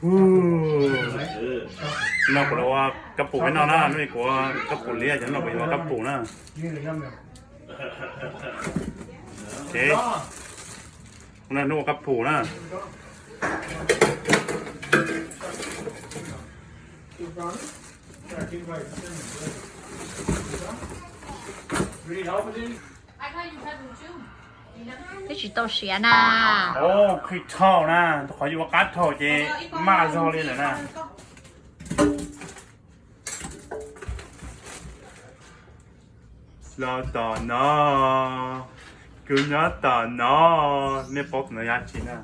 No kuv los ua kab pum no na, hnub no kuv ua kab pum liab, cov no kuv yuav ua kab pum na. Hnub no hnub ua kab pum na. Twb tsis tau siav na. Qhwv dhau na, qhov yuav qab dhau ces maj zog li lawm na. Los tom no, kuv nyob tom no, nej paub tom no yog dab tsi na.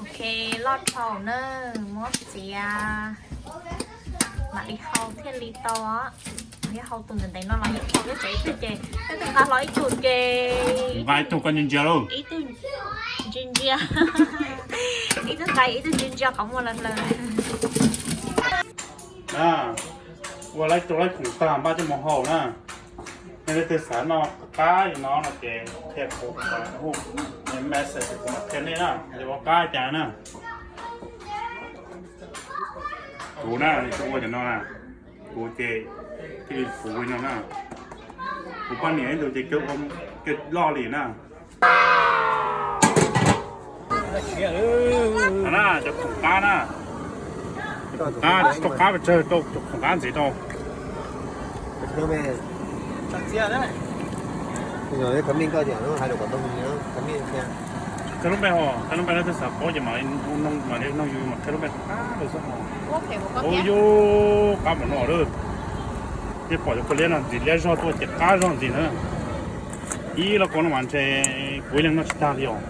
Ok, loj dhau na, muab txiav, mam li hau thiaj li tau. Yog hau tus ntev ntev no los yeej tau, ib tug ces, ib tug nqa hlo ib tug ces, nqa ib tug koj ntsia ntsia lauj, ib tug ntsia ntsia, ib tug nqa ib tug ntsia ntsia qhov muag lawm lawm. Ua laib rau laib khoom tag npaj coj mus hau na. Nej leej twg xav noj qab li no no ces qhia kuv, hu message kuv mam qhia nej na, yog ua qab cas na. Kuv na, kuv ua cov no na, kuv ces thiaj li puv li no na. Kuv poj niam ib tug ces kawg loj li na. Na, cov khoom qab na, cov khoom qab, rau qab pes tsawg rau cov khoom qab ntxiv rau. Qhia lub npe hos, qhia lub npe, leej twg xav paub ces mam li nug yus mas qhia lub npe rov qab rau xwb hos. Ua yus qab npaum no lawm. Nej pom cov kua liab no ntxiv, liab zog tuaj ces qab zog ntxiv na. Ib los kaum no mas ntshe kuv ib leeg noj tsis tag li os.